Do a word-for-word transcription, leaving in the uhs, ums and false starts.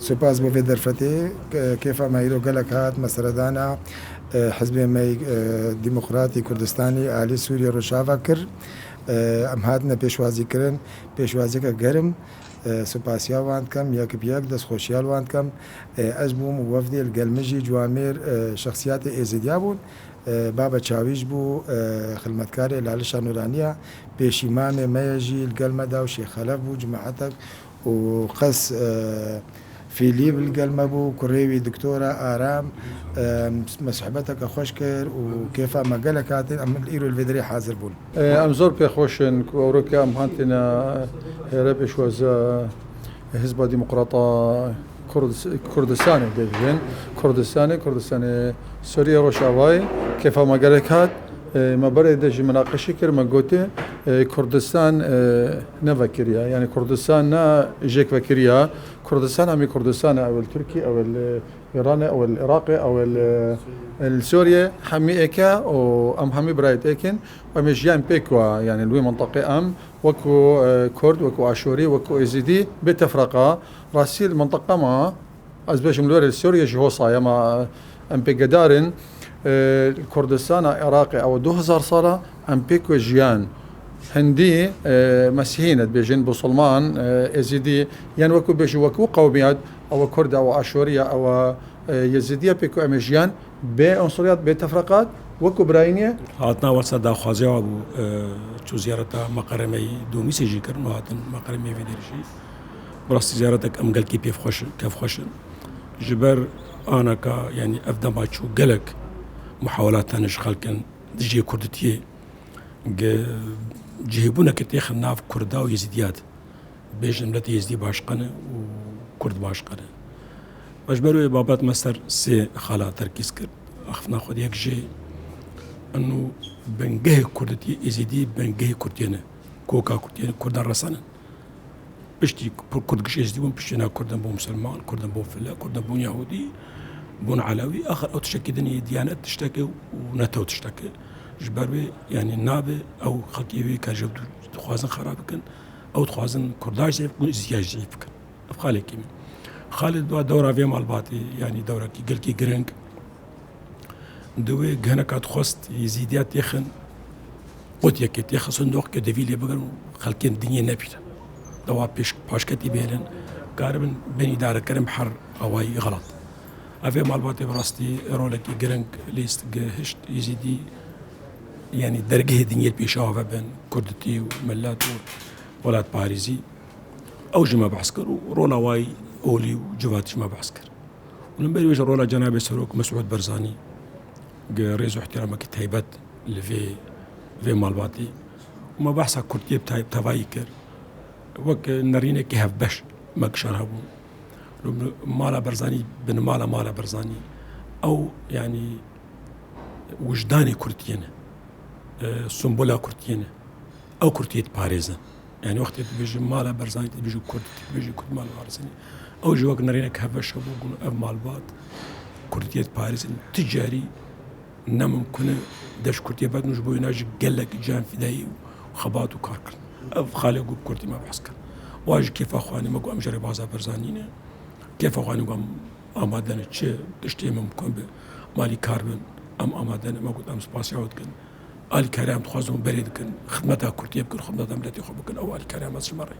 Spas bo vê derfetê. Ke-, kêfa me îro gelek hat, me seredana, e, Hizbê me, e, Demokratî Kurdistanî alî Sûriye Rojava kir. E, em hatine pêşwazî kirin, pêşwaziyeke germ. E, spasiya wan dikim, yek bi yek destxweşiya li wan dikim. E, ez bûm û wefdê li gel min jî ciwamêr, e, şexsiyatê Êzidiya bûn. E, Baba Çawîş bû, e, xilmetkarê Lalişa Nûraniya, pêşîmamê me ye jî li gel me da û Şêx Xelef bû, cemaetek û qes, e, Fîlîb li gel me bû, kurê wî Doktora Aram, e, me sohbeteke xweş kir û kêfa me gelek hatin, em îro li vê derê hazir bûn. E, em zor pê xweş in ku ewroke em hatine hêre pêşwaza Hizba Demokrata Kurd-, Kurdistanê dê bibin. Kurdistanê, Kurdistanê Sûriye Rojavayê, kêfa me gelek hat. E, me berê de jî minaqeşî kir, me gotê, e, Kurdistan, e, ne vekiriya. Yani Kurdistan ne jêk vekiriya. Kurdistan hemî Kurdistan e, ewil Tirkî, ewil, e, Îran e, ewil Iraq e, ewil, e, li Sûriye, hemî êk e û em hemî birayet êk in. Em ê jiyan pêk wa, yani li wê mintaqê em, wekû, e, Kurd, wekû Aşûrî, wekû Êzidî, bê tefreqa, rastî li mintaqa me, ez bêjim li werê Sûriye jî hosa ye, ma em pêgedar in, e, li Kurdistana Iraqê ew du hezar sala, em pêk we jiyan. Hindî, e, Mesîhî ne dibêjin, Musulman, e, Êzidî, yan wekû bêjin, wekû qewmiyat, ew Kurd e, ew Aşûrî ye, ew, e, Êzidî ye, pêk we em ê jiyan. Bê unsuriyat, bê tefreqat, wekû birayînê. Hatina wesa daxwaziya wa bû, e, çû ziyareta meqeremeyî Domîsê jî kirin û hatin meqeremeyê vê derê jî. Bi rastî ziyaretek em gelkî pêvxweş in, kevxweş in. Ji ber anaka, yanî ev dema çû gelek muhawelat hene ji xelkin dijî kurditiyê. Ge-, cihêbûneke têxin nav Kurda û Êzîdiya de. Bêjin miletê Êzidî başqe ne û Kurd başqe ne. Me ji ber wê babet me ser sê xala terkîz kir. Axiftina xwe yek jê eno bingehê Kurditiyê Êzidî bingehê Kurdiyê ne. Koka Kurdiyê ne, Kurdan resan in. Piştî Kur-, Kurd giş Êzidî bûn, piştî na Kurdan bûn Musulman, Kurdan bûn File, Kurdan bûn Yahûdî, bûn Elewî. Axir ew tiştekî din ê, diyanet tiştek e û netew tiştek e. Ji ber wê, yanî nabe ew xelkê wê ka ji hev dixwazin xera bikin. Ew dixwazin Kurda jî zî bikin, Êzîdiya jî zî bikin. Ev xalekî min. Xalê di dewra vê malbatê, yanî dewrekî gelkî giring, di wê gihineka dixwest Êzîdiya têxin, qutiyekê têxin sindoqkê devî lê bigirin û xelkên dinyê nebînin. Dewa pêş-, paşketî bênin, karibin bên îdarekirin bi her awayî xelat. Ev ê malbatê bi rastî rolekî giring lîst gihişt Êzîdî, yanî dergehê dinyê pêşa ve bin, kurditî û millet û welatparêzî. Ew jî me behs kir û rola wayî olî û civatî jî me behs kir. Û li ber wê jî rola Cenabê Serok Mesûd Barzanî gi rêz û ihtiramekî taybet li vê, vê malbatî. Û me behsa kurdiyê bi tay-, tevayî kir. Wek nerînekî hevbeş me kişand hebû. Mala Barzanî, binmala mala Barzanî. Ew, yanî, wijdanê kurdiyê ne. E, sumbola kurdiyê ne. Ew kurdiyê diparêzin. Yanî wextê tu dibêjî mala Barzanî, tu dibêjî kurd, tu dibêjî kurd mala Barzanî. Ew jî wek nerînek hevbeş hebû, got, ev malbat kurdiyê diparêzin. Ti carî ne mimkun e dev ji kurdiyê vedin, ji bo wîna jî gelek can fidayî û xebat û kar kirin. Ev xalê got, bi kurdî me behs kir. Wa jî kêfa xwe anî, me got, em ji rêbaza Barzanî ne. Kêfa xwe anî, got, em amade ne, çi tiştê mimkun be, em alîkar bin, em amade ne. Me got, em spasiya we dikin. Alîkariya em dixwazin û berê dikin, xidmeta Kurdiyê bikin, xidmeta miletê xwe bikin, ew alîkariya me ji me re.